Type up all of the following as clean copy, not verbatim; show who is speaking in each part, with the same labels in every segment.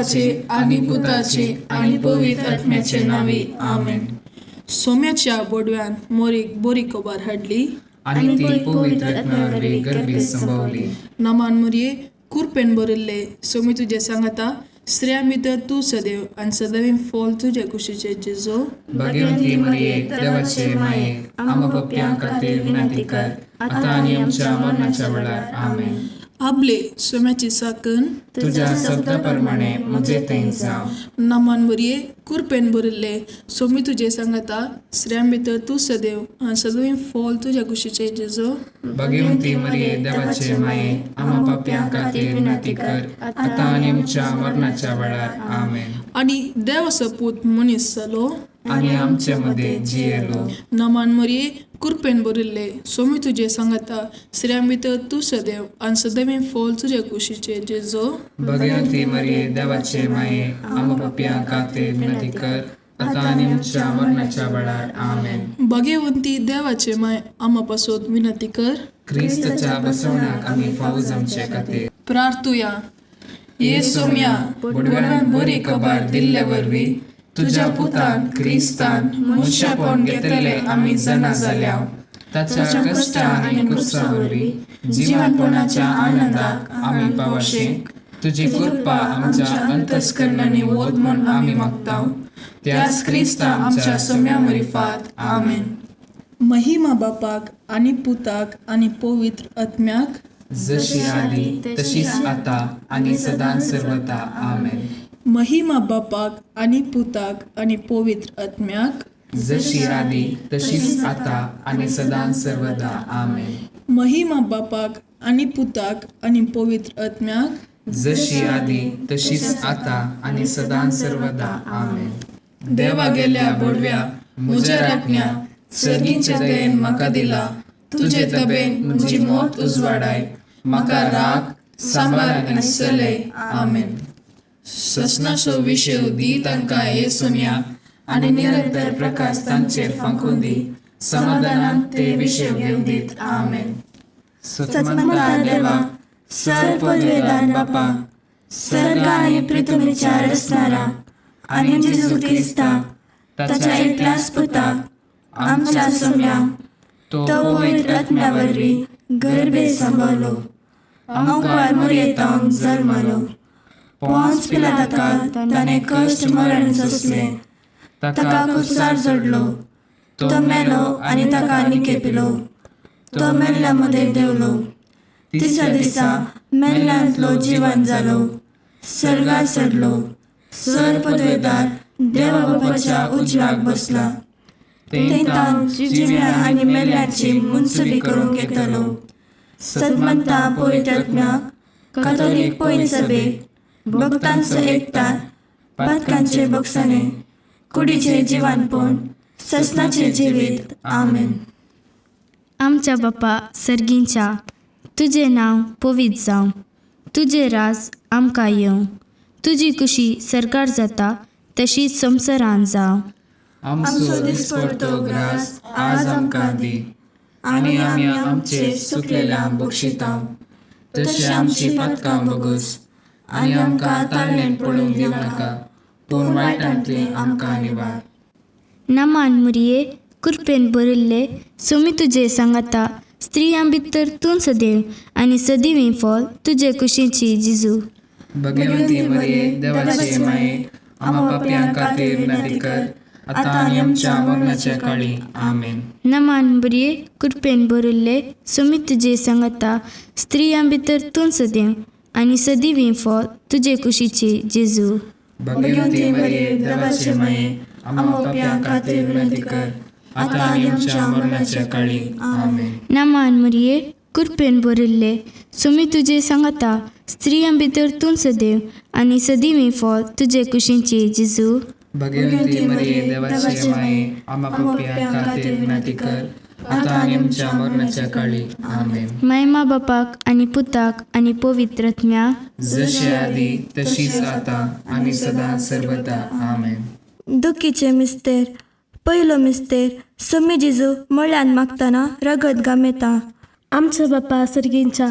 Speaker 1: बापाचे आनी पुताचे आनी पवित्र आत्म्याचे नांवी, आमेन. सोम्याच्या बोडव्यान मोरीक बरी खबर हाडली
Speaker 2: आनी ती पवित्र आत्म्या वरवीं गर्भीत संभवली.
Speaker 1: नमान मुरये, कुरपेन भरिल्ले, सोमी तुजें सांगाता, स्त्रियां भितर तूं सदैव आनी सदैव फॉल तुजे कुशीचे जेजो.
Speaker 2: भाग्यवंती मरिये, देवाचे माये, आम्हा पापयां खातीर विनंती कर, आतां आनी आमच्या मरणाच्या वेळार. आमेन.
Speaker 1: आबले सोम्याची साकन
Speaker 2: तुज्या शब्दा प्रमाणे म्हजे थंय जावं.
Speaker 1: नमान मुरये, कुरपेन भरिल्ले, सोमी तुजें सांगाता, स्त्रियां भितर तूं सदैव आनी सदैव फॉल तुज्या कुशीचे जेजो.
Speaker 2: भाग्यवंती मरिये, देवाचे माये, आम्हा पापयां खातीर विनंती कर, आतां आनी आमच्या मरणाच्या वेळार. आमेन.
Speaker 1: आनी देवाचो पूत मनीस जालो
Speaker 2: आनी आमचे मदें जियेलो.
Speaker 1: नमान मरिये, कुरपेन भरिल्ले, सोमी तुजें सांगाता, स्त्रियां भितर तूं सदैव आनी सदैव फॉल तुज्या कुशीचे जेजो.
Speaker 2: भाग्यवंती मरिये, देवाचे माये, आम्हा पापयां खातीर विनंती कर, आतां आनी आमच्या मरणाच्या वेळार. आमेन.
Speaker 1: भाग्यवंती देवाचे माय, आमा पासत विनंती कर
Speaker 2: क्रिस्ताच्या बसवण्याक आमी फावो जावचे खातीर.
Speaker 1: प्रार्थुया. ये सोम्या,
Speaker 2: बोडव्यान बरी खबर दिल्ले वरवीं तुज्या पुतान क्रिस्तान मनशापण घेतले आमी जाणा जाल्या. ताच्या कश्टा आनी कुर्सा वरवीं जिवनपणाच्या आनंदाक आमी पावशे. तुजी कृपा आमच्या अंतस्करणांनी वत म्हूण आमी मागता, त्याच क्रिस्ता आमच्या सोम्या मरिफात. आमेन.
Speaker 1: महिमा बापाक आनी पुताक आनी पवित्र आत्म्याक,
Speaker 2: जशी आदी तशीच आता आनी सदां सर्वता. आमेन.
Speaker 1: महिमा बापाक आनी पुताक आनी पवित्र आत्म्याक,
Speaker 2: जशी आदी तशीच आता आनी सदां सर्वदा. आमेन.
Speaker 1: महिमा बापाक आनी पुताक आनी पवित्र आत्म्याक,
Speaker 2: जशी आदी तशीच आता आनी सदां सर्वदा. आमेन. देवा गेल्या बोडव्या, म्हज्या राखण्या, सर्गीच्या दयेन म्हाका दिला तुजे तबेन म्हजी मोत उजवाडाय, म्हाका राग सांबार आनी चलय. आमेन. ससनाचो विशय दी तांकां हे सोम्या, आनी निरंतर प्रकाश तांचेर फांकून दी, समाधानान ते विशय घेवन दीत. आमेन.
Speaker 3: सत्मंता देवा, सर पदवेदार बापा, सर्ग आनी पृथ्वीच्या रचणारा आनी जेजू क्रिस्ता ताच्या एकल्याच पुता आमच्या सोम्या, तो पवित्र आत्म्या वरवीं गर्भे सांबाळलो, आंकवार मुरयेतावन जल्मलो, पोंच पिलाताका ताणें कश्ट मरण सोंसलें, ताका कुसार जोडलो, तो मेलो आनी ताका निकेपिलो, तो मेल्ल्या मदें देंवलो, तिसऱ्या दिसा मेल्ल्यांतलो जिवन जालो, सर्गार चडलो, सर पदवेदार देवा बापाच्या उजव्याक बसला, थंय जिव्या आनी मेल्ल्याची मुनसुबी करूंक येतलो. सतमंता पवित्र आत्म्याक, कातोलीक पवित्र सभेक, भक्तांचो एकतार, पातकांचे बक्षाणे, कुडीचे जिवानपण, ससनाचे जिवीत. आमेन.
Speaker 4: आमच्या बापा सर्गींच्या, तुजें नांव पवित्र जावं, तुजें राज आमकां येवं, तुजी कुशी सरकार जाता तशी संवसारान जावं.
Speaker 2: आमचो दिसपडतो ग्रास आज आमकां दी, आनी आमी आमचे सुकलेल्या बक्षिता तशें आमची पातकां बगस, आनी आमकां ताळणेन पडूंक दिवं नाका, पूण वायटांतलें आमकां निवार.
Speaker 4: नमान मुरये, कुरपेन भरिल्ले, सोमी तुजे सांगाता, स्त्रियां भितर तूं सदैव आनी सदैव फॉल तुजे कुशीची जिजू.
Speaker 2: भगवंती मरिये, देवाचे माये, आम्हा पापयां खातीर विनंती कर, आतां आनी आमच्या मरणाच्या काळी. आमेन.
Speaker 4: नमान बरये, कृपेन भरिल्ले, सोमी तुजे सांगाता, स्त्रियां भितर तूं सदैव आनी सदैव फॉल तुजे कुशीची जेजू.
Speaker 2: भगवंती मरिये, देवाचे माये, आम्हा पापयां खातीर विनंती कर, आतां आनी आमच्या मरणाच्या काळी. आमेन.
Speaker 4: नमान मरिये, कृपेन भरिल्ले, सोमी तुजे सांगाता, स्त्रियां भितर तूं सदैव आनी सदैव फॉल तुजे कुशीची जेजू.
Speaker 2: भगवंती मरिये, देवाचे माये, आम्हा पापयां खातीर विनंती कर, आतां आनी आमच्या मरणाच्या काळी. आमेन.
Speaker 4: मायमा बापाक आनी पुताक आनी पवित्र आत्म्याक,
Speaker 2: जशी आदी तशीच आतां आनी सदां सर्वदा. आमेन.
Speaker 3: दुखीचे मिस्तेर. पयलो मिस्तेर. सोमी जेजू मळ्यान मागतना रगत गामेता.
Speaker 5: आमच्या बापा सर्गींच्या,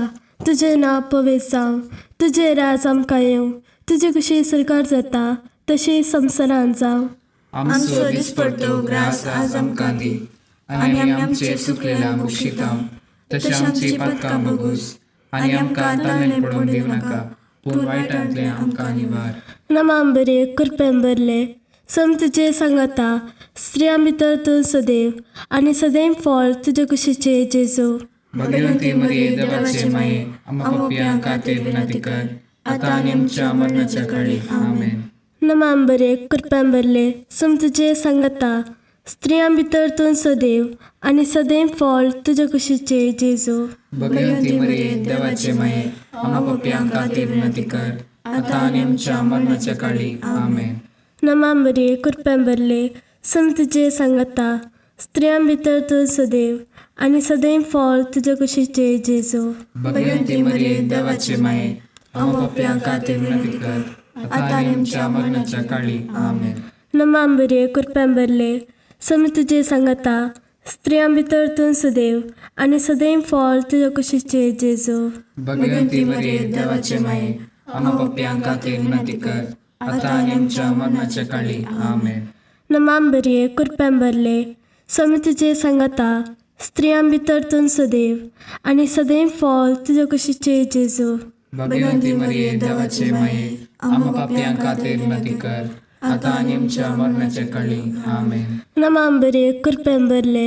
Speaker 5: तुजें नांव पवित्र जावं, तुजें राज आमकां येवं, तुजे कशी सरकार जाता तशें संवसारांत जावं.
Speaker 2: आमचो दिसपडतो ग्रास आज आमकां दी आनी आमी आमचे चुकलेल्या बक्षितांव तशें आमची पातकां बगूस आनी आमकां ताणें पडून दिवं नाका पूण वायटांतलें आमकां निवार.
Speaker 5: नमाम बरे कृपेन भरले सम तुजे सांगाता स्त्रियां भितर तूं सदैव आनी सदैव फळ तुजे कुशीचे जेजू.
Speaker 2: भगवंती मरिये देवाचे माये आम्हा पापयां खातीर विनंती कर आतां आनी आमच्या मरणाच्या काळी. आमेन.
Speaker 5: नमाम बरे कृपेन भरले सम तुजे सांगाता स्त्रियां भितर तूं सदैव आनी सदैव फळ तुजे कुशीचे जेजू.
Speaker 2: भगवंती मरिये देवाचे माये आम्हा पापयां खातीर विनंती कर आतां आनी आमच्या मरणाच्या काळी. आमेन.
Speaker 5: नमाम बरे कृपेन भरले सम तुजे सांगाता स्त्रियां भितर तूं सदैव आनी सदैव फळ तुजे कुशीचे जेजू.
Speaker 2: भगवंती मरिये देवाचे माये आम्हा पापयां खातीर विनंती कर आतां आनी आमच्या मरणाच्या काळी. आमेन.
Speaker 5: नमाम बरे कृपेन भरले सम तुजे सांगाता स्त्रियां भितर तूं सदैव आनी सदैव फळ तुजे कुशीचे जेजू.
Speaker 2: भगवंती मरिये देवाचे माये आम्हा पापयां खातीर विनंती कर आतां आनी आमच्या मरणाच्या काळी. आमेन.
Speaker 5: नमाम बरे कृपेन भरले सम तुजे सांगाता स्त्रियां भितर तूं सदैव आनी सदैव फळ तुजे कुशीचे जेजू.
Speaker 2: भगवंती मरिये देवाचे माये आम्हा पापयां खातीर विनंती कर आतां आनी आमच्या मरणाच्या काळी. आमेन.
Speaker 5: नमाम बरे कृपेन भरले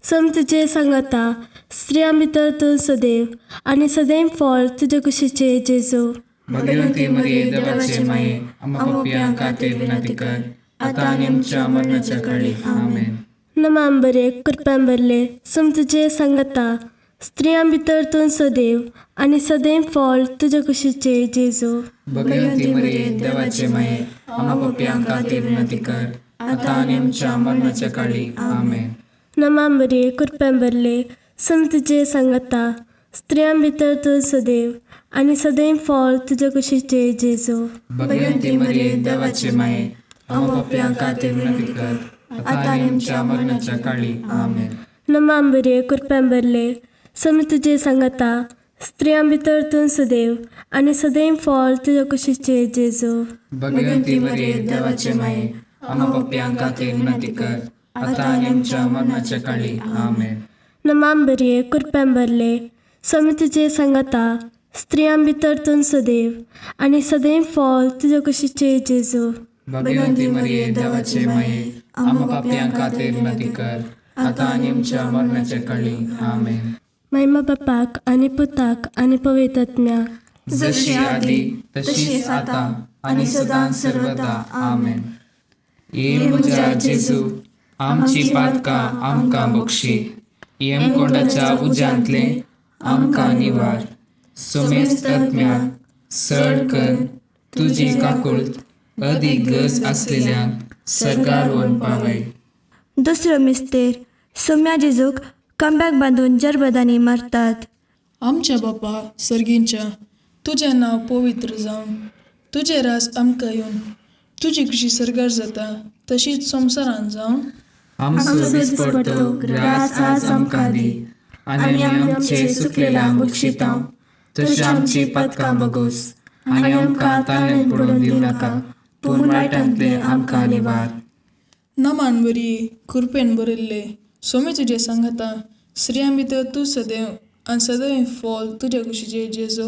Speaker 5: सम तुजे सांगाता स्त्रियां भितर तूं सदैव आनी सदैव फळ तुजे कुशीचे जेजू.
Speaker 2: भगवंती मरिये देवाचे माये आम्हा पापयां खातीर विनंती कर आतां आनी आमच्या मरणाच्या काळी. आमेन.
Speaker 5: नमाम बरे कृपेन भरले सम तुजे सांगाता स्त्रियां भितर तूं सदैव आनी सदैव फळ तुजे कुशीचे जेजू.
Speaker 2: भगवंती मरिये देवाचे माये आम्हा पापयां खातीर विनंती कर आतां आनी आमच्या मरणाच्या काळी. आमेन.
Speaker 5: नमाम बरे कृपेन भरले सम तुजे सांगाता स्त्रियां भितर तूं सदैव आनी सदैव फळ तुजे कुशीचे जेजू.
Speaker 2: भगवंती मरिये देवाचे माये आम्हा पापयां खातीर विनंती कर आतां आनी आमच्या मरणाच्या काळी. आमेन.
Speaker 5: नमाम बरे कृपेन भरले सम तुजे सांगाता स्त्रियां भितर तूं सदैव आनी सदैव फळ तुजे कुशीचे जेजू.
Speaker 2: भगवंती मरिये देवाचे माये आम्हा पापयां खातीर विनंती कर आतां आनी आमच्या मरणाच्या काळी. आमेन.
Speaker 5: नमाम बरे कृपेन भरले सम तुजे सांगाता स्त्रियां भितर तूं सदैव आनी सदैव फळ तुजे कुशीचे जेजू.
Speaker 2: भगवंती मरिये देवाचे माये आम्हा पापयां खातीर विनंती कर आतां आनी आमच्या मरणाच्या काळी. आमेन.
Speaker 5: महिमा बापाक आनी पुताक आनी पवित्र आत्म्याक,
Speaker 2: जशी आदी तशीच आतां आनी सदां सर्वदा. आमेन. ये म्हज्या जेजू आमची पातकां आमकां बक्षी यमकोंडाच्या उज्यांतलें आमकां निवार सोमेस्त आत्म्याक सड कर तुजी काकुळट अदीक गरज आसलेल्यांक सर्गार व्हरून पावय.
Speaker 3: दुसरो मिस्तेर सोम्या जेजूक कमब्याक बांदून जरबदांनी मारतात.
Speaker 1: आमच्या बापा सर्गींच्या तुजें नांव पवित्र जावं, तुजें राज आमकां येवन, तुजी खुशी सर्गार जाता तशीच संवसारांत जावं.
Speaker 2: आमचो दिसपडतो ग्रास आज आमकां दी आनी आमी आमचे चुकलेल्यांक बक्षितांव तशें आमची पातकां बगोस आनी आमकां ताणें पडून दिवं नाका पूण वायटांतलें आमकां निवार.
Speaker 1: नमान बरी कृपेन भरिल्ले सोमी तुजें सांगाता स्त्रियां भितर तूं सदैव आनी सदैव फळ तुज्या कुशीचे जेजू.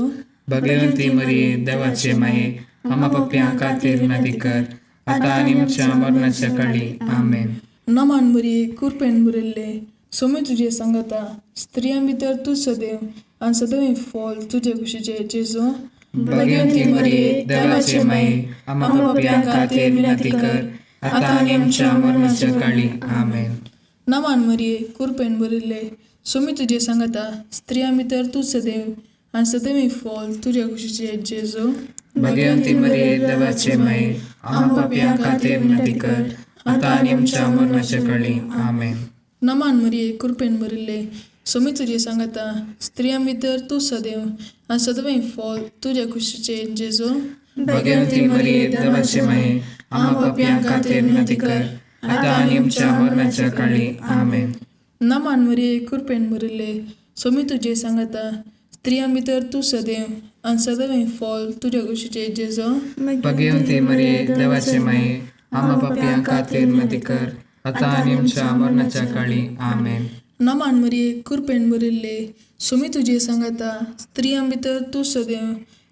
Speaker 2: भगवंती मरिये देवाचे माये आम्हा पापयां खातीर विनंती कर आतां आनी आमच्या मरणाच्या काळी. आमेन.
Speaker 1: नमान बरी कृपेन भरिल्ले सोमी तुजें सांगाता स्त्रियां भितर तूं सदैव आनी सदैव फळ तुजे कुशीचे जेजू.
Speaker 2: भगवंती मरिये देवाचे माये आम्हा पापयां खातीर विनंती कर आतां आनी आमच्या मरणाच्या काळी. आमेन.
Speaker 1: नमान मरिये कृपेन भरिल्ले सोमी तुजें सांगाता स्त्रियां भितर तूं सदैव आनी सदैव फळ तुज्या कुशीचे जेजू.
Speaker 2: भगवंती मरिये देवाचे माये आम्हा पापयां खातीर विनंती कर आतां आनी आमच्या मरणाच्या काळी. आमेन.
Speaker 1: नमान मरिये कृपेन भरिल्ले सोमी तुजें सांगाता स्त्रियां भितर तूं सदैव आनी सदैव फळ तुज्या कुशीचे जेजू.
Speaker 2: भगवंती मरिये देवाचे माये आम्हा पापयां खातीर विनंती कर आतां आनी आमच्या मरणाच्या काळी. आमेन.
Speaker 1: नमान मरिये कृपेन भरिल्ले सोमी तुजें सांगाता स्त्रियां भितर तूं सदैव आनी सदैव फॉल तुज्या कुशीचे जेजो.
Speaker 2: भगवती मरिये, देवाचे माये, आम्हा पापयां खातीर विनंती कर, आतां आनी आमच्या मरणाच्या काळी. आमेन.
Speaker 1: नमान मरिये, कृपेन भरिल्ले, सुमी तुजे सांगाता, स्त्रियां भितर तूं सदैव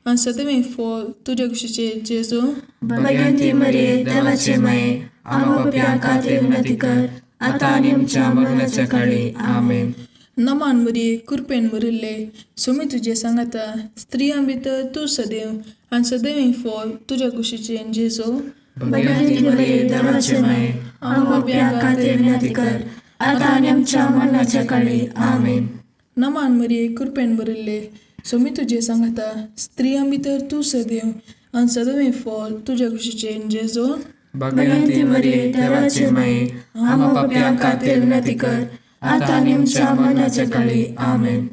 Speaker 1: आनी सदैव फॉल तुज्या कुशीचे जेजो.
Speaker 2: भगवती मरिये, देवाचे माये, आम्हा पापयां खातीर विनंती कर, आतां आनी आमच्या मरणाच्या काळी. आमेन.
Speaker 1: नमान मरिये, कृपेन भरिल्ले, सुमी तुजे सांगाता, स्त्रियां भितर तूं सदैव आनी सदैव फॉल तुज्या कुशीचे जेजो.
Speaker 2: भगवती मरिये, देवाचे माये, आम्हा पापयां खातीर विनंती कर, आतां आनी आमच्या मरणाच्या काळी. आमेन.
Speaker 1: नमान मरिये, कृपेन भरिल्ले, सोमी तुजे सांगाता, स्त्रियां भितर तूं सदैव आनी सदैव फॉल तुज्या कुशीचे जेजो.
Speaker 2: भगवती मरिये, देवाचे माये, आम्हा पापयां खातीर विनंती कर, आतां आनी आमच्या मरणाच्या काळी. आमेन.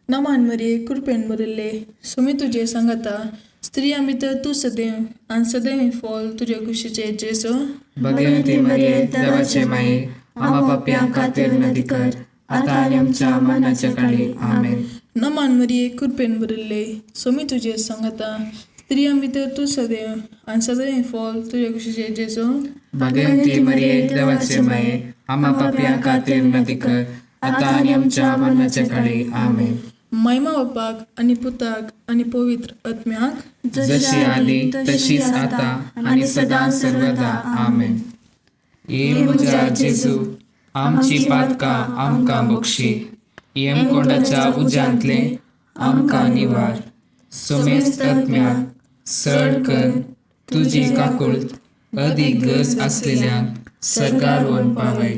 Speaker 1: नमान मरिये, कृपेन भरिल्ले, सोमी तुजे सांगाता, स्त्रियां भितर तूं सदैव आनी सदैव फॉल तुज्या कुशीचे जेजो.
Speaker 2: भगवती मरिये, देवाचे माये, आम्हा पापयां खातीर विनंती कर, आतां आनी आमच्या मरणाच्या काळी. आमेन.
Speaker 1: नमान मरिये, कृपेन भरिल्ले, सोमी तुजे सांगाता, स्त्रियां भितर तूं सदैव आनी सदैव फॉल तुज्या कुशीचे जेजो.
Speaker 2: भगवती मरिये, देवाचे माये, आम्हा पापयां खातीर विनंती कर, आतां आनी आमच्या मरणाच्या काळी. आमेन.
Speaker 1: महिमा बापाक आनी पुताक आनी पवित्र आत्म्याक,
Speaker 2: जशी आदी तशीच आता आनी सदां सर्वदा. आमेन. ये म्हज्या जेजू, आमची पातकां आमकां बक्षी, यमकोंडाच्या उज्यांतले आमकां निवार, समेस्त आत्म्याक सड कर तुजी काकुळट अदीक गरज आसलेल्यांक सर्गार व्हरून पावय.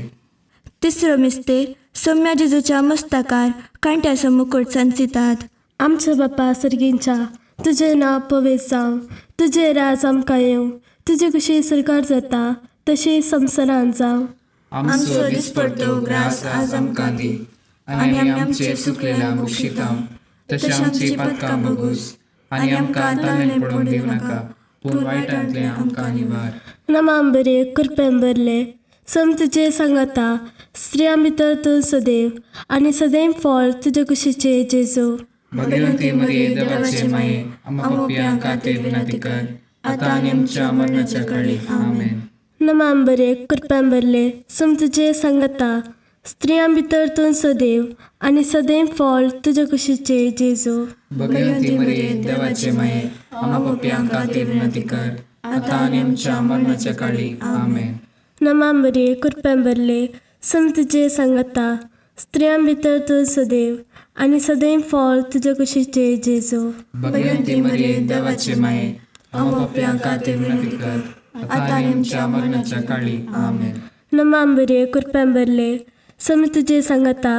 Speaker 3: तिसरो मिस्तेर सोम्या जेजूच्या मस्तकार कांट्याचो मुकुट सांचितात.
Speaker 5: आमच्या बापा सर्गींच्या, तुजें नांव पवित्र जावं, तुजें राज आमकां येवं, तुजी कुशी सरकार जाता तशी संवसारांत जावं.
Speaker 2: आमचो दिसपडतो ग्रास आज आमकां दी, आनी आमी आमचे चुकलेल्या बक्षिता तशें आमची पातकां बगूस, आनी आमकां ताणें पडोवंक दिवं नाका, पूण वायटांतलें आमकां निवार.
Speaker 5: नमाम बरे, कृपेन भरले, सम तुजे सांगाता, स्त्रियां भितर तूं सदैव आनी सदैव फळ तुजे कुशीचे जेजू.
Speaker 2: भगवती मरिये, देवाचे माये, आम्हा पापयां खातीर विनंती कर, आतां आनी आमच्या मरणाच्या काळी. आमेन.
Speaker 5: नमाम बरे, कृपेन भरले, सम तुजे सांगाता, स्त्रियां भितर तूं सदैव आनी सदैव फळ तुजे कुशीचे जेजू.
Speaker 2: भगवती मरिये, देवाचे माये, आम्हा पापयां खातीर विनंती कर, आतां आनी आमच्या मरणाच्या काळी. आमेन.
Speaker 5: नमाम बरे, कृपेन भरले, सम तुजे सांगाता, स्त्रियां भितर तूं सदैव आनी सदैव फळ तुजे कुशीचे जेजू.
Speaker 2: भगवती मरिये, देवाचे माये, आम्हा पापयां खातीर विनंती कर, आतां आनी आमच्या मरणाच्या काळी. आमेन.
Speaker 5: नमाम बरे, कृपेन भरले, सम तुजे सांगाता,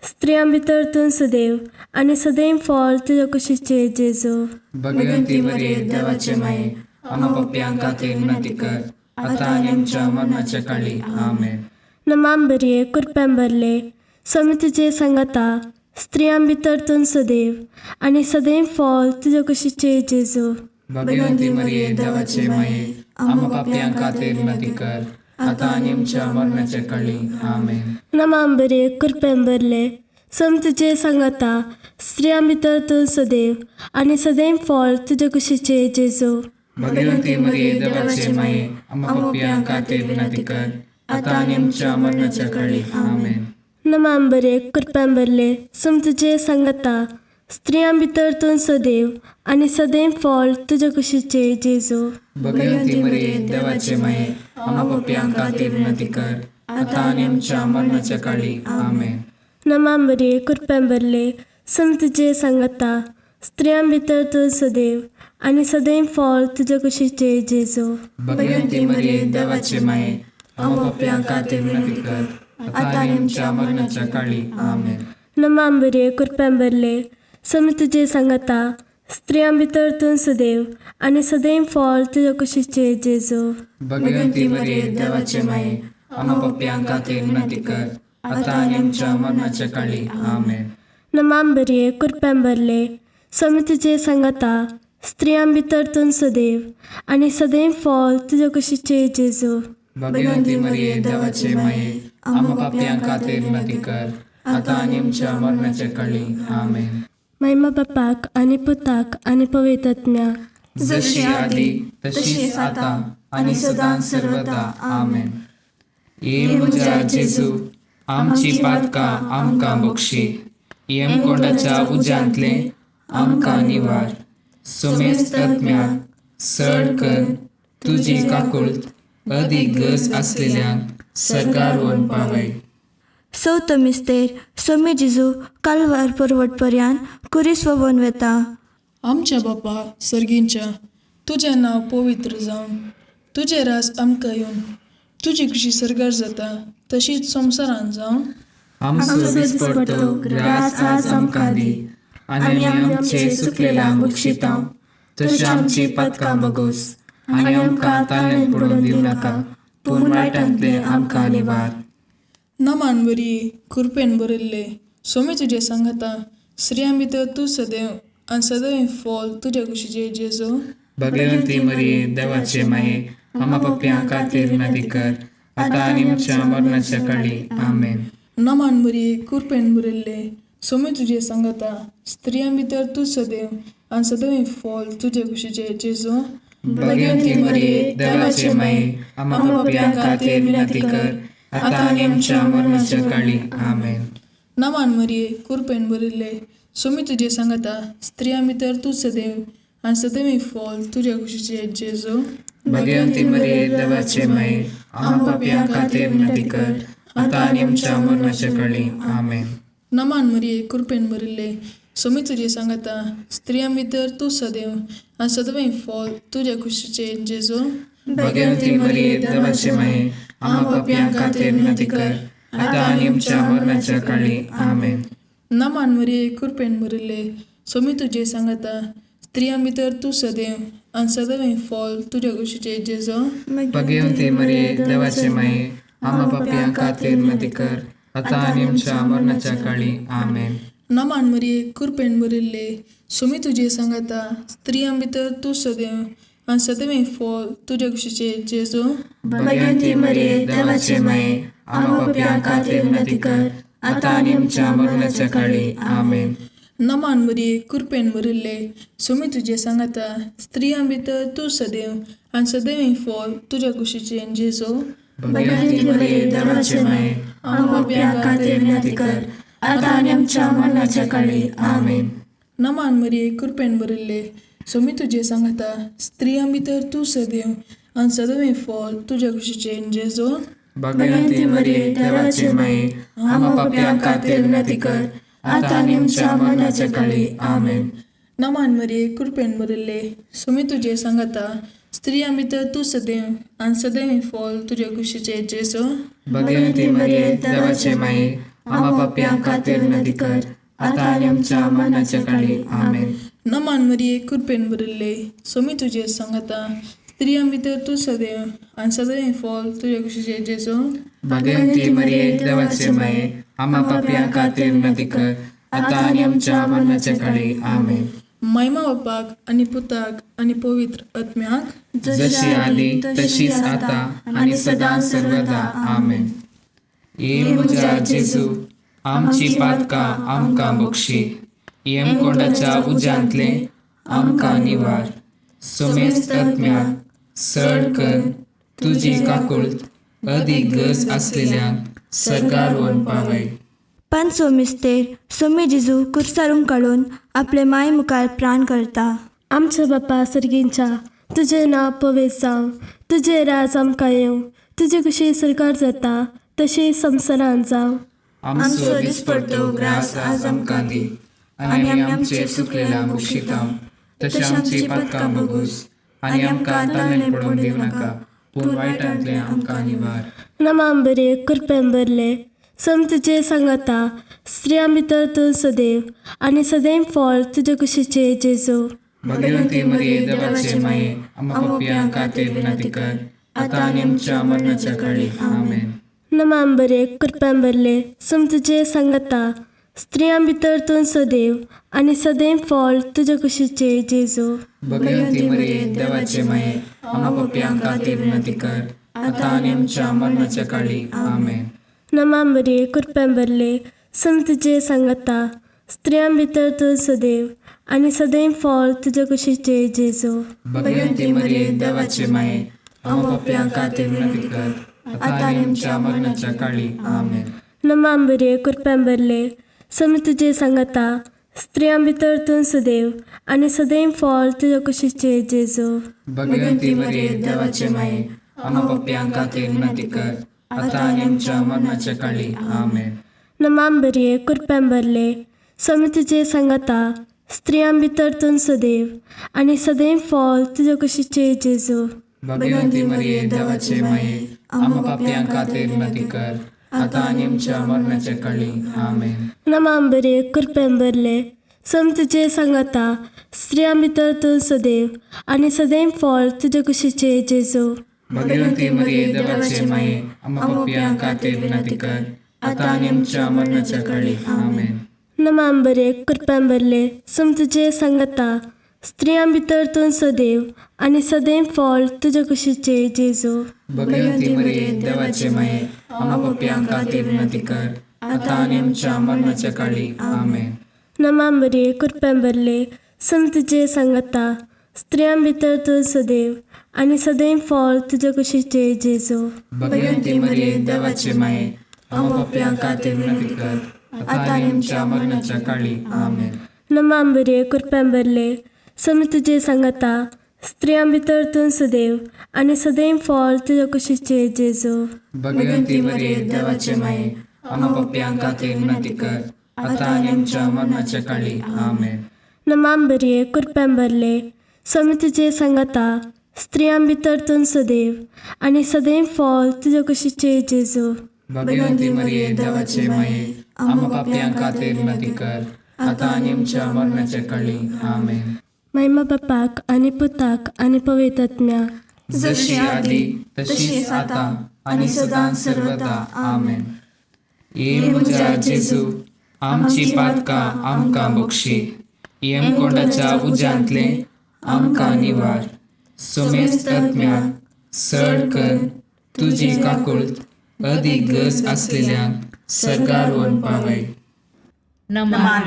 Speaker 5: स्त्रियां भितर तूं सदैव आनी सदैव फळ तुजे कुशीचे जेजू.
Speaker 2: भगवती मरिये, देवाचे माये, आम्हा पापयां खातीर विनंती कर, आतां आनी आमच्या मरणाच्या काळी. आमेन.
Speaker 5: नमाम बरे, कृपेन भरले, सम तुजे सांगाता, स्त्रियां भितर तूं सदैव आनी सदैव फळ तुजे कुशीचे जेजू.
Speaker 2: भगवती मरिये, देवाचे माये, आम्हा पापयां खातीर विनंती कर, आतां आनी आमच्या मरणाच्या काळी. आमेन.
Speaker 5: नमाम बरे, कृपेन भरले, सम तुजे सांगाता, स्त्रियां भितर तूं सदैव आनी सदैव फळ तुजे कुशीचे जेजू.
Speaker 2: भगवती मरिये, देवाचे माये, आम्हा पापयां खातीर विनंती कर, आतां आनी आमच्या मरणाच्या काळी. आमेन.
Speaker 5: नमाम बरे, कृपेन भरले, सम तुजे सांगाता, स्त्रियां भितर तूं सदैव आनी सदैव फळ तुजे कुशीचे जेजू.
Speaker 2: भगवती मरिये, देवाचे माये, आम्हा पापयां खातीर विनंती कर, आतां आनी आमच्या मरणाच्या काळी. आमेन.
Speaker 5: नमाम बरे, कृपेन भरले, सम तुजे सांगाता, स्त्रियां भितर तूं सदैव आनी सदैव फळ तुजे कुशीचे जेजू.
Speaker 2: भगवती मरिये, देवाचे माये, आम्हा पापयां खातीर विनंती कर, आतां आनी आमच्या मरणाच्या काळी. आमेन.
Speaker 5: नमाम बरे, कृपेन भरले, सम तुजे सांगाता, स्त्रियां भितर तूं सदैव आनी सदैव फळ तुजे कुशीचे जेजू.
Speaker 2: भगवती मरिये, देवाचे माये, आम्हा पापयां खातीर विनंती कर, आतां आनी आमच्या मरणाच्या काळी. आमेन.
Speaker 5: नमाम बरे, कृपेन भरले, सम तुजे सांगाता, स्त्रियां भितर तूं सदैव आनी सदैव फळ तुजे कुशीचे जेजू.
Speaker 2: भगवती मरिये, देवाचे माये, आम्हा पापयां खातीर विनंती कर, आतां आनी आमच्या मरणाच्या काळी. आमेन.
Speaker 5: महिमा बापाक आनी पुताक आनी पवित्र आत्म्याक.
Speaker 2: जशी आदी तशीच आता आनी सदां सर्वदा. आमेन. ये म्हज्या जेजू, आमची पातकां आमकां बक्षी, यमकोंडाच्या उज्यांतले आमकां निवार, सुमेस्त आत्म्याक सड कर तुजी काकुळट अदीक गरज आसलेल्यांक सरकार वन पावय.
Speaker 3: चवथो मिस्तेर सोमी जेजू कालवार पर्वट पर्यान कुरीस ववन वेता.
Speaker 1: आमच्या बापा सर्गींच्या, तुजें नांव पवित्र जावं, तुजें राज आमकां येवन, तुजी खुशी सर्गार जाता तशीच संवसारान जावं.
Speaker 2: आमचो दिसपडतो ग्रास आज आमकां दी आनी आमी आमचे सुकलेल्यांक बक्षिता तशी आमची पातकां बगोस आनी आमकां ताळ्यांत पडून दिवं नाका, पूण वायटांतले आमकां निवार.
Speaker 1: नमान बरी कृपेन भरिल्ले, सोमी तुजें सांगाता, स्त्रियां भितर तूं सदैव आनी सदैव फॉल तुज्या कुशीचे जेजू.
Speaker 2: भगवंती मरिये, देवाचे माये, आमा पप्प्यां खातीर विनंती कर, आतां आनी आमच्या मरणाच्या काळी. आमेन.
Speaker 1: नमान बरी कृपेन भरिल्ले, सोमी तुजें सांगाता, स्त्रियां भितर तूं सदैव आनी सदैव फॉल तुज्या कुशीचे जेजू.
Speaker 2: भगवंती मरिये, देवाचे माये, आमा पप्प्यां खातीर विनंती कर, आतां आनी आमच्या मरणाच्या काळी. आमेन.
Speaker 1: नमान मरिये कृपेन भरिल्ले, सोमी तुजें सांगाता, स्त्रियां भितर तूं सदैव आनी सदैव फॉल तुज्या कुशीचे जेजू.
Speaker 2: भगवंती मरिये, देवाचे माये, आमा पापयां खातीर विनंती कर, आतां आनी आमच्या मरणाच्या काळी. आमेन.
Speaker 1: नमान मरिये कृपेन भरिल्ले, सोमी तुजें सांगाता, स्त्रियां भितर तूं सदैव आनी सदैव फॉल तुज्या कुशीचे जेजू.
Speaker 2: भगवंती मरिये, देवाचे माये, आमा पापयां खातीर विनंती कर, आतां आनी आमच्या मरणाच्या काळी. आमेन.
Speaker 1: नमान मरिये कृपेन भरिल्ले, सोमी तुजें सांगाता, स्त्रियां भितर तूं सदैव आनी सदैव फॉल तुज्या कुशीचे जेजू.
Speaker 2: भगवंती मरिये, देवाचे माये, आमा पापयां खातीर विनंती कर, आतां आनी आमच्या मरणाच्या काळी. आमेन.
Speaker 1: नमान मरिये कृपेन भरिल्ले, सोमी तुजें सांगाता, स्त्रियां भितर तूं सदैव आनी सदैव फॉल तुज्या कुशीचे जेजू.
Speaker 2: भगवंती मरिये, देवाचे माये, आमा पापयां खातीर विनंती कर, आतां आनी आमच्या मरणाच्या काळी. आमेन.
Speaker 1: नमान मरिये कृपेन भरिल्ले, सोमी तुजें सांगाता, स्त्रियां भितर तूं सदैव आनी सदैव फॉल तुज्या कुशीचे जेजू.
Speaker 2: भगवंती मरिये, देवाचे माये, आमा पापयां खातीर विनंती कर, आतां आनी आमच्या मरणाच्या काळी. आमेन.
Speaker 1: नमान मरिये कृपेन भरिल्ले, सोमी तुजें सांगाता, स्त्रियां भितर तूं सदैव आनी सदैव फॉल तुज्या कुशीचे जेजू.
Speaker 2: भगवंती मरिये, देवाचे माये, आमा पापयां खातीर विनंती कर, आतां आनी आमच्या मरणाच्या काळी. आमेन.
Speaker 1: नमान मरिये कृपेन भरिल्ले, सोमी तुजें सांगाता, स्त्रियां भितर तूं सदैव आनी सदैव फॉल तुज्या कुशीचे जेजू.
Speaker 2: भगवंती मरिये, देवाचे माये, आमा पापयां खातीर विनंती कर, आतां आनी आमच्या मरणाच्या काळी. आमेन.
Speaker 1: नमान मरिये कृपेन भरिल्ले, सोमी तुजें सांगाता, स्त्रियां भितर तूं सदैव आनी सदैव फॉल तुज्या कुशीचे जेजू.
Speaker 2: भगवंती मरिये, देवाचे माये, आमा पापयां खातीर विनंती कर, आतां आनी आमच्या मरणाच्या काळी. आमेन.
Speaker 1: महिमा बापाक आनी पुताक आनी पवित्र आत्म्याक,
Speaker 2: जशी आदी तशीच आता आनी सदां सर्वदा. आमेन. ये म्हज्या जेजू, आमची पातकां आमकां बक्षी, यमकोंडाच्या उज्यांतले आमकां निवार, सुमेस्त आत्म्याक सड कर तुजी काकुळट अदीक गरज आसलेल्यांक सर्गार व्हरून पावय.
Speaker 3: पांचवो मिस्तेर सोमी जेजू कुर्सारून काडून आपले माय मुखार प्राण करता.
Speaker 5: आमच्या बापा सर्गींच्या, तुजें नांव पवित्र जावं, तुजें राज आमकां येवं, तुजी खुशी सरकार जाता तशी संवसारांत जावं.
Speaker 2: आमचो दिसपडतो ग्रास आज आमकां दी आनी आमी आमचे सुकलेल्या बक्षिता तशें आमची पातकां बगूस आनी आमकां ताणें पडून दिवं नाका, पूण वायटांतलें आमकां निवार.
Speaker 5: नमाम बरे कृपेन भरले, सम तुजे सांगाता, स्त्रियां भितर तूं सदैव आनी सदैव फळ तुजे कुशीचे जेजू.
Speaker 2: भगवंती मरिये, देवाचे माये, आम्हा पापयां खातीर विनंती कर, आतां आनी आमच्या मरणाच्या काळी. आमेन.
Speaker 5: नमाम बरे कृपेन भरले, सम तुजे सांगाता, स्त्रियां भितर तूं सदैव आनी सदैव फळ तुजे कुशीचे जेजू.
Speaker 2: भगवंती मरिये, देवाचे माये, आम्हा पापयां खातीर विनंती कर, आतां आनी आमच्या मरणाच्या काळी. आमेन.
Speaker 5: नमाम बरे कृपेन भरले, सम तुजे सांगाता, स्त्रियां भितर तूं सदैव आनी सदैव फळ तुजे कुशीचे जेजू.
Speaker 2: भगवंती मरिये, देवाचे माये, आम्हा पापयां खातीर विनंती कर, आता आनी आमच्या मरणाच्या काळी. आमेन.
Speaker 5: नमा मरिये, कृपेन भरले, स्वामी तुजे सांगाता, स्त्रियां भितर तूं सदैव आनी सदैव फळ तुजे कुशीचे जेजू.
Speaker 2: भगवंती मरिये, देवाचे माये, आम्हा पापयां खातीर विनंती कर, आता आनी आमच्या मरणाच्या काळी. आमेन.
Speaker 5: नमा मरिये, कृपेन भरले, स्वामी तुजे सांगाता, स्त्रियां भितर तूं सदैव आनी सदैव फळ तुजे कुशीचे जेजू.
Speaker 2: भगवंती मरिये, देवाचे माये, आम्हा पापयां खातीर विनंती कर, आता आनी आमच्या मरणाच्या काळी. आमेन.
Speaker 5: नमा मरिये, कृपेन भरले, स्वामी तुजे सांगाता, स्त्रियां भितर तूं सदैव आनी सदैव फळ तुजे कुशीचे जेजू.
Speaker 2: भगवंती मरिये, देवाचे माये, आम्हा पापयां खातीर विनंती कर, आता आनी आमच्या मरणाच्या काळी. आमेन.
Speaker 5: नमा मरिये, कृपेन भरले, स्वामी तुजे सांगाता, स्त्रियां भितर तूं सदैव आनी सदैव फळ तुजे कुशीचे जेजू.
Speaker 2: भगवंती मरिये, देवाचे माये, आम्हा पापयां खातीर विनंती कर, आता आनी आमच्या मरणाच्या काळी. आमेन.
Speaker 5: नमा मरिये, कृपेन भरले, स्वामी तुजे सांगाता, स्त्रियां भितर तूं सदैव आनी सदैव फळ तुजे कुशीचे जेजू.
Speaker 2: भगवंती मरिये, देवाचे माये, आम्हा पापयां खातीर विनंती कर, आता आनी आमच्या मरणाच्या काळी. आमेन.
Speaker 5: नमा मरिये, कृपेन भरले, स्वामी तुजे सांगाता, स्त्रियां भितर तूं सदैव आनी सदैव फळ तुजे कुशीचे जेजू.
Speaker 2: भगवंती मरिये, देवाचे माये, आम्हा पापयां खातीर विनंती कर, आता आनी आमच्या मरणाच्या काळी. आमेन.
Speaker 5: नमा मरिये, कृपेन भरले, स्वामी तुजे सांगाता, स्त्रियां भितर तूं सदैव आनी सदैव फळ तुजे कुशीचे जेजू.
Speaker 2: भगवंती मरिये, देवाचे माये, आम्हा पापयां खातीर विनंती कर, आता आनी आमच्या मरणाच्या काळी. आमेन.
Speaker 5: महिमा बापाक आनी पुताक आनी पवित्र आत्म्याक,
Speaker 2: जशी आदी तशीच आता आणि सदां सर्वदा. आमेन. ये म्हज्या जेजू, आमची पातकां आमकां बक्षी, येमकोंडाच्या उज्यांतले आमकां निवार, सोमेस्त आत्म्याक सड कर तुजी काकुळत अदीक गरज आसलेल्यांक सर्गार व्हरून पावय.
Speaker 6: नमान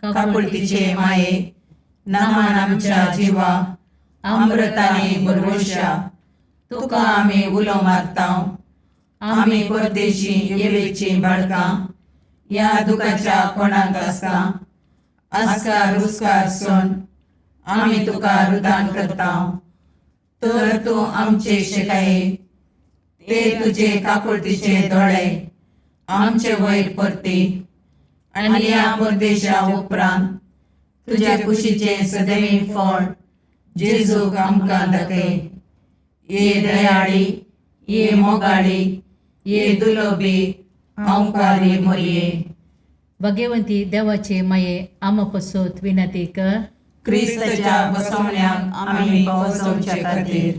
Speaker 6: काकुळतीचे माये, नमान आमच्या जिवा अमृताने बरवशा, तुका आमी उलो मारता. आमी परदेशी येवेची बाळकां ह्या दुखाच्या कोणाक आसता आस्कार रुस्कार सोण आमी तुका रुदान करता. तर तूं आमचे शेकाये ते तुजे काकुळतीचे दोळे आमचे वयर परती आनी ह्या परदेशा उपरांत तुज्या कुशीचें सदैव फळ जेजूक आमकां दाखय. ये दयाळी, ये मोगाळी, ये दुलोबी आंवकारी मोरये,
Speaker 7: भगवंती देवाचे माये, आमा पसत विनंती कर.
Speaker 6: क्रिस्ताच्या बसवण्याक आमी पावसोवचे खातीर.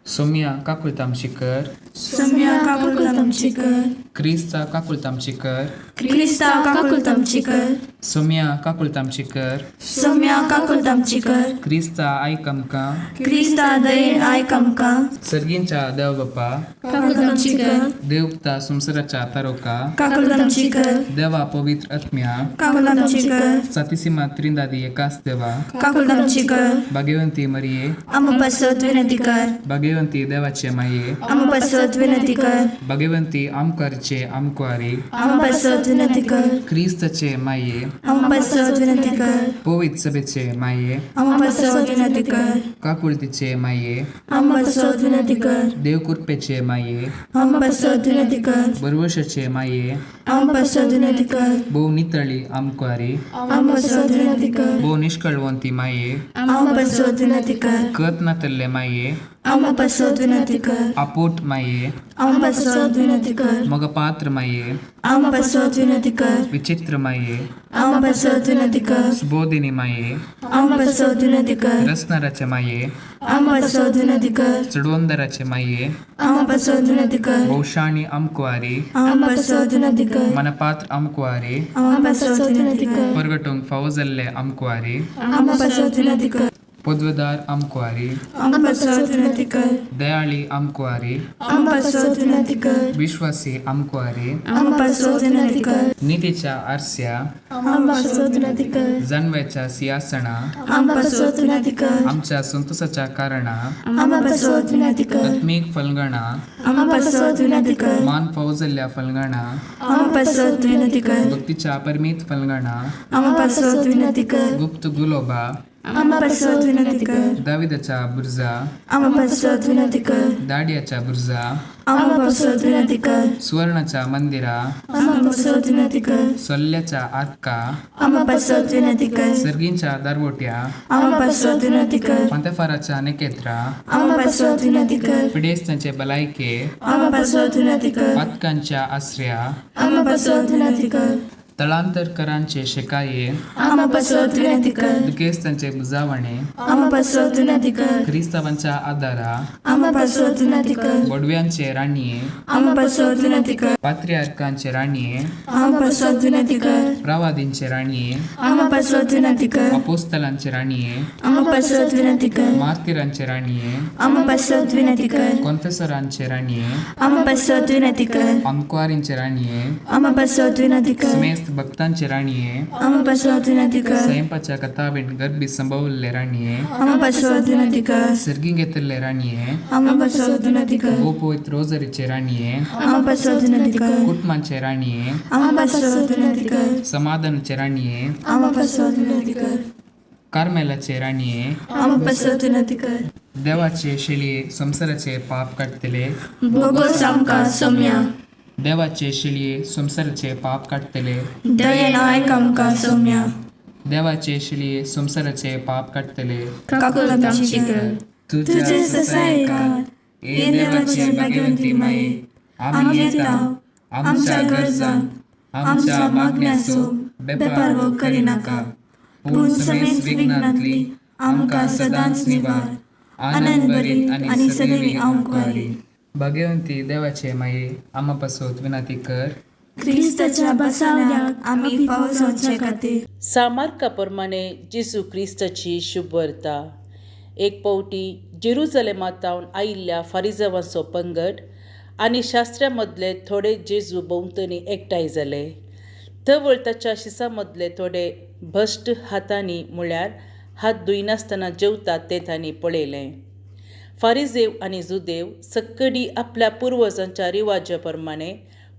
Speaker 2: सोम्या काकुळत आमची कर.
Speaker 3: सोम्या काकुळत आमची कर.
Speaker 2: क्रिस्ता काकुळत आमची कर.
Speaker 3: क्रिस्ता काकुळत आमची कर.
Speaker 2: सोम्या काकुळत आमची कर.
Speaker 3: सोम्या काकुळत आमची कर.
Speaker 2: क्रिस्ता आयक आमकां.
Speaker 3: क्रिस्ता दयेन आयक आमकां.
Speaker 2: सर्गींच्या देव बापा,
Speaker 3: काकुळत आमची कर.
Speaker 2: देवता संवसाराच्या तारोका,
Speaker 3: काकुळत आमची कर.
Speaker 2: देवा पवित्र आत्म्या,
Speaker 3: काकुळत आमची कर.
Speaker 2: सातीसीमा त्रिंदादी एकाच देवा,
Speaker 3: काकुळत आमची कर.
Speaker 2: भाग्यवंती मरिये,
Speaker 3: आमा पासत विनंती कर.
Speaker 2: भाग्यवंती देवाचे माये,
Speaker 3: आमा पासत विनंती कर.
Speaker 2: भाग्यवंती आमकारचे आमकुवारी,
Speaker 3: आमा पासत विनंती कर.
Speaker 2: क्रिस्ताचे माये,
Speaker 3: आमा पासत विनंती कर.
Speaker 2: पवित्र सभेचे माये,
Speaker 3: आमा पासत विनंती कर.
Speaker 2: काकुळतीचे माये,
Speaker 3: आमा पासत विनंती कर.
Speaker 2: देवकृपेचे माये,
Speaker 3: आमा पासत विनंती कर.
Speaker 2: बरवशाचे माये,
Speaker 3: आमा पासत विनंती कर.
Speaker 2: भोव नितळी आमकुवारी,
Speaker 3: आमा पासत विनंती कर.
Speaker 2: भोव निष्कळवंती माये,
Speaker 3: आमा पासत विनंती कर.
Speaker 2: कत नातल्ले माये,
Speaker 3: आमा पासत विनंती कर.
Speaker 2: आपोट माये,
Speaker 3: आमा पासत विनंती कर.
Speaker 2: मगपात्र माये,
Speaker 3: आमा पासत विनंती कर.
Speaker 2: विचित्र माये,
Speaker 3: आमा पासत विनंती कर.
Speaker 2: सुबोधिनी माये,
Speaker 3: आमा पासत विनंती कर.
Speaker 2: रसनाराचे माये,
Speaker 3: आमा पासत विनंती कर.
Speaker 2: चडवंदराचे माये,
Speaker 3: आमा पासत विनंती कर.
Speaker 2: भोवशाणी आमकुवारी,
Speaker 3: आमा पासत विनंती कर.
Speaker 2: मनपात्र आमकुवारी,
Speaker 3: आमा पासत विनंती कर.
Speaker 2: परगटूंक फावो जाल्ले आमकुवारी,
Speaker 3: आमा पासत विनंती कर.
Speaker 2: पदवेदार आमकुवारी,
Speaker 3: आमकां पासत विनंती कर.
Speaker 2: दयाळी आमकुवारी,
Speaker 3: आमकां पासत विनंती कर.
Speaker 2: विश्वासी आमकुवारी,
Speaker 3: आमकां पासत विनंती कर.
Speaker 2: नितीच्या आरस्या,
Speaker 3: आमकां पासत विनंती कर.
Speaker 2: जानव्याच्या सिंहासना,
Speaker 3: आमकां पासत विनंती कर.
Speaker 2: आमच्या संतोषाच्या कारणा,
Speaker 3: आमकां पासत विनंती कर.
Speaker 2: आत्मीक फलगणा,
Speaker 3: आमकां पासत विनंती कर.
Speaker 2: मान फौजल्ल्या फलगणा,
Speaker 3: आमकां पासत विनंती कर.
Speaker 2: भक्तीच्या परमीत फलगणा,
Speaker 3: आमकां पासत विनंती कर.
Speaker 2: गुप्त गुलोबा,
Speaker 3: आमकां पासत विनंती कर.
Speaker 2: दाविदाच्या बुर्जा,
Speaker 3: आमकां पासत विनंती कर.
Speaker 2: दाडियाच्या बुर्जा,
Speaker 3: आमकां पासत विनंती कर.
Speaker 2: सुवर्णाच्या मंदिरा,
Speaker 3: आमकां पासत विनंती कर.
Speaker 2: सोल्ल्याच्या आतका,
Speaker 3: आमकां पासत विनंती कर.
Speaker 2: सर्गींच्या दारवोट्या,
Speaker 3: आमकां पासत विनंती कर.
Speaker 2: पंतेफाराच्या नेकेत्रा,
Speaker 3: आमकां पासत विनंती कर.
Speaker 2: पिडेस्तांचे भलायके,
Speaker 3: आमकां पासत विनंती कर.
Speaker 2: पातकांच्या आसऱ्या,
Speaker 3: आमकां पासत विनंती कर.
Speaker 2: तळांतरकरांचे शेकाये,
Speaker 3: आमकां पासत विनंती कर.
Speaker 2: दुखेस्तांचे बुजावणे,
Speaker 3: आमकां पासत विनंती कर.
Speaker 2: क्रिस्तावांच्या आदारा,
Speaker 3: आमकां पासत विनंती कर.
Speaker 2: बोडव्यांचे राणये,
Speaker 3: आमकां पासत विनंती कर.
Speaker 2: पात्रियार्कांचे राणये,
Speaker 3: आमकां पासत विनंती कर.
Speaker 2: प्रवादींचे राणये,
Speaker 3: आमकां पासत विनंती कर.
Speaker 2: अपोस्तलांचे राणये,
Speaker 3: आमकां पासत विनंती कर.
Speaker 2: मार्तिरांचे राणये,
Speaker 3: आमकां पासत विनंती कर.
Speaker 2: कॉन्फेसरांचे राणये,
Speaker 3: आमकां पासत विनंती कर.
Speaker 2: अंकवारींचे राणये,
Speaker 3: आमकां पासत विनंती कर.
Speaker 2: समेस्त भक्तांचे राणये,
Speaker 3: आमकां पासत विनंती कर.
Speaker 2: स्वयंपाच्या कथावीण गर्भी संभवल्ले राणये,
Speaker 3: आमकां पासत विनंती कर.
Speaker 2: सर्गी घेतिल्ले राणये,
Speaker 3: आमकां पासत विनंती कर.
Speaker 2: गोपवित रोजरीचे राणये,
Speaker 3: आमकां पासत विनंती कर.
Speaker 2: कुटुंबाचे राणये,
Speaker 3: आमकां पासत विनंती कर.
Speaker 2: समाधानाचे राणये,
Speaker 3: आमकां पासत विनंती कर.
Speaker 2: कार्मेलाचे राणये,
Speaker 3: आमकां पासत विनंती कर.
Speaker 2: देवाचे शेळये संवसाराचे पाप काडटले,
Speaker 3: बोगोस आमकां सोम्या.
Speaker 2: देवाचे शेळये संवसाराचे पाप काडटले,
Speaker 3: दयेन आयक आमकां सोम्या.
Speaker 2: देवाचे शेळये संवसाराचे पाप काडटले,
Speaker 3: काकुळट आमची कर.
Speaker 2: तुझ्या ससायकार ए देवाचे भाग्यवंती माये, आमी येता आमच्या गरजांक आमच्या मागण्याचो बेपारवो करिनाका, पूण समेस्त विघ्नांतली आमकां सदांच निवार, आनंद भरीत आनी सदैवी आमकुवारी. भाग्यवंती देवाचे माये, आमा पासत विनंती कर.
Speaker 3: क्रिस्ताच्या बसावण्याक आमी फावो जावचे खातीर.
Speaker 8: सामार्का प्रमाणे जेजू क्रिस्ताची शुभवार्ता. एक पावटी जेरुजलेमांत आयिल्ल्या फारिजावांचो पंगड आनी शास्त्र्यां मदले थोडे जेजू भोंवतणी एकठांय जाले. तवळ ताच्या शिसां मदले थोडे भश्ट हातांनी म्हळ्यार हात धुयनासतना जेवतात तें तांणी पळयलें. फारिजेव आनी जुदेव सक्कडी आपल्या पुर्वजांच्या रिवाजा प्रमाणे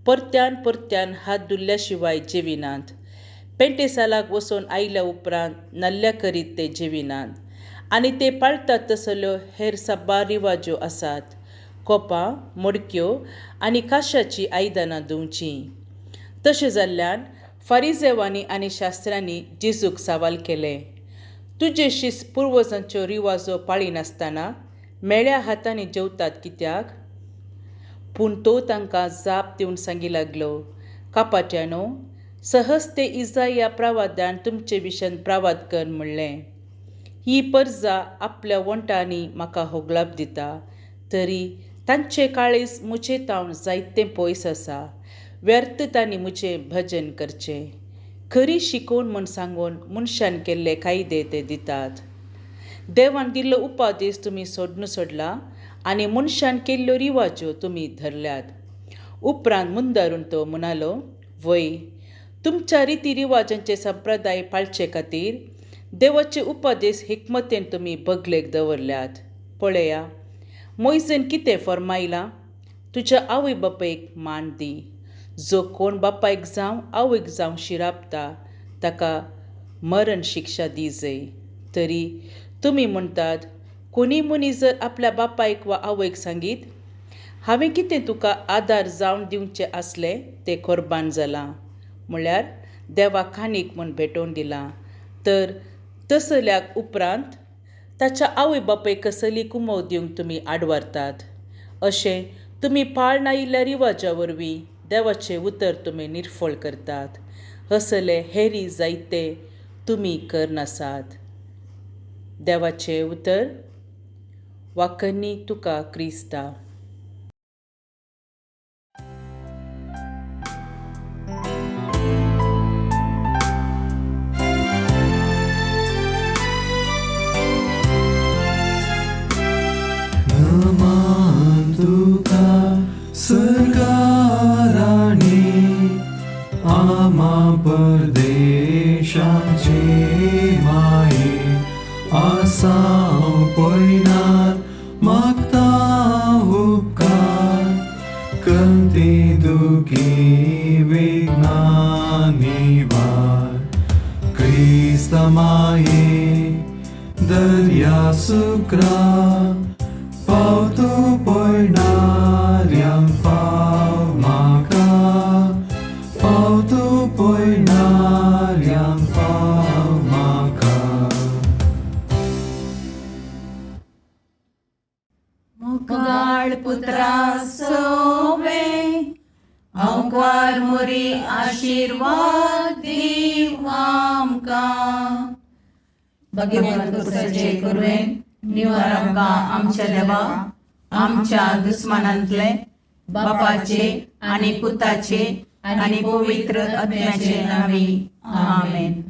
Speaker 8: परत्यान परत्यान हात धुल्ल्या शिवाय जेविनात. पेंटेसालाक वचून आयल्या उपरांत न्हाल्ल्या करीत ते जेविनात आनी ते पाळटात तसल्यो हेर साबार रिवाज्यो आसात. कोपां, मडक्यो आनी काशाचीं आयदनां धुवचीं. तशें जाल्ल्यान फारिजेवांनी आनी शास्त्र्यांनी जेजूक सवाल केलें, तुजे शीस पुर्वजांच्यो रिवाजो पाळिनासतना मेळ्या हातांनी जेवतात कित्याक? पूण तो तांकां जाप दिवन सांगी लागलो, कापाट्यानो, सहज ते इजाया प्रवादान तुमचे विशयान प्रवाद कर म्हणलें, ही परजा आपल्या वंटांनी म्हाका होगलाप दिता, तरी तांचे काळीज म्हजे तावन जायतें पयस आसा. व्यर्थ तांणी म्हजें भजन करचें. खरी शिकोवन म्हूण सांगून मनशान केल्ले कायदे ते दितात. देवान दिल्लो उपादेश तुमी सोडून सोडला आनी मनशान केल्ल्यो रिवाज्यो तुमी धरल्यात. उपरांत मुंदारून तो म्हणालो, वय, तुमच्या रिती रिवाजांचे संप्रदाय पाळचे खातीर देवाचे उपदेश हिकमतेन तुमी बगलेक दवरल्यात. पळया, मोयजेन कितें फर्मायलां, तुज्या आवय बापायक मान दी. जो कोण बापायक जावं आवयक जावं शिरापता ताका मरण शिक्षा दी जाय. तरी तुमी म्हणटात, कोणी मनीस जर आपल्या बापायक वा आवयक सांगीत, हांवें कितें तुका आदार जावन दिवचें आसलें तें कोर्बान जालां, म्हळ्यार देवाक काणीक म्हूण भेटोवन दिलां, तर तसल्याक उपरांत ताच्या आवय बापायक कसली कुमोव दिवंक तुमी आडवारतात. अशें तुमी पाळ नायिल्ल्या रिवाजा वरवीं देवाचें उतर तुमी निर्फळ करतात. असले हेरी जायते तुमी करनासात. देवाचें उतर. वाकन्नी तुका क्रिस्ता.
Speaker 9: आमा परदेशाचे माये आसाव पयणार मागता उपकार कंती दुखी विघ्ना निवार क्रिस्त माये दर्या सुक्रा पावतो पयणाऱ्यांक पाव म्हाका पावतो पयणाऱ्यांक पाव म्हाका.
Speaker 6: मोगाळ पुत्रा सोवे अंकार मोरी आशिर्वाद दीव आमकां. भगवंत पुरसाचे कुरवेन निवार आमकां आमच्या देवा आमच्या दुस्मानांतले बापाचे आनी पुताचे आनी पवित्र आत्म्याचे नांवी. आमेन.